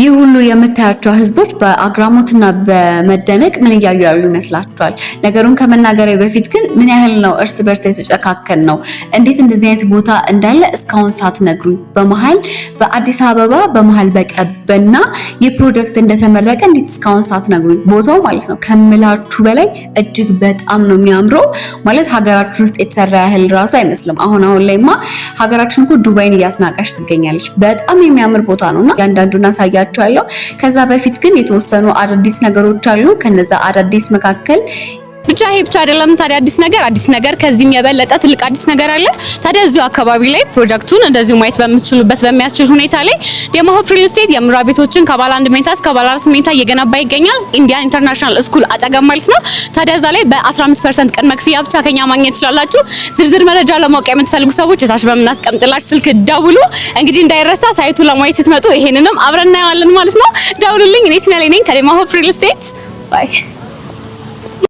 ይህ ሁሉ የምታያቸው ህዝቦች በአግራሞትና በመደነቅ ምን እያዩ ያሉ ይመስላችኋል? ነገሩን ከመናገሬ በፊት ግን ምን ያህል ነው እርስ በርስ የተጨካከን ነው? እንዴት እንደዚህ አይነት ቦታ እንዳለ እስካሁን ሳትነግሩኝ፣ በመሀል በአዲስ አበባ በመሀል በቀበና ይህ ፕሮጀክት እንደተመረቀ እንዴት እስካሁን ሳትነግሩኝ? ቦታው ማለት ነው ከምላችሁ በላይ እጅግ በጣም ነው የሚያምረው። ማለት ሀገራችን ውስጥ የተሰራ ያህል ራሱ አይመስልም። አሁን አሁን ላይማ ሀገራችን እኮ ዱባይን እያስናቀች ትገኛለች። በጣም የሚያምር ቦታ ነውና እያንዳንዱን አሳያችኋለሁ። ከዛ በፊት ግን የተወሰኑ አዳዲስ ነገሮች አሉ። ከነዛ አዳዲስ መካከል ብቻ ይሄ ብቻ አይደለም። ታዲያ አዲስ ነገር ከዚህም የበለጠ ትልቅ አዲስ ነገር አለ። ታዲያ እዚሁ አካባቢ ላይ ፕሮጀክቱን እንደዚሁ ማየት በምትችሉበት በሚያስችል ሁኔታ ላይ ዴማ ሆፕ ሪል ስቴት የመኖሪያ ቤቶችን ከባለ 1 መኝታ እስከ ባለ 4 መኝታ እየገነባ ይገኛል። Indian International School አጠገብ ማለት ነው። ታዲያ እዛ ላይ በ15% ቅድመ ክፍያ ብቻ ከኛ ማግኘት ትችላላችሁ። ዝርዝር መረጃ ለማወቅ የምትፈልጉ ሰዎች እታች በምናስቀምጥላችሁ ስልክ ደውሉ። እንግዲህ እንዳይረሳ site ኡ ለማየት ስትመጡ ይሄንንም አብረን እናየዋለን ማለት ነው። ደውሉልኝ። እኔ ስሜ ነኝ ከዴማ ሆፕ ሪል ስቴት። Bye.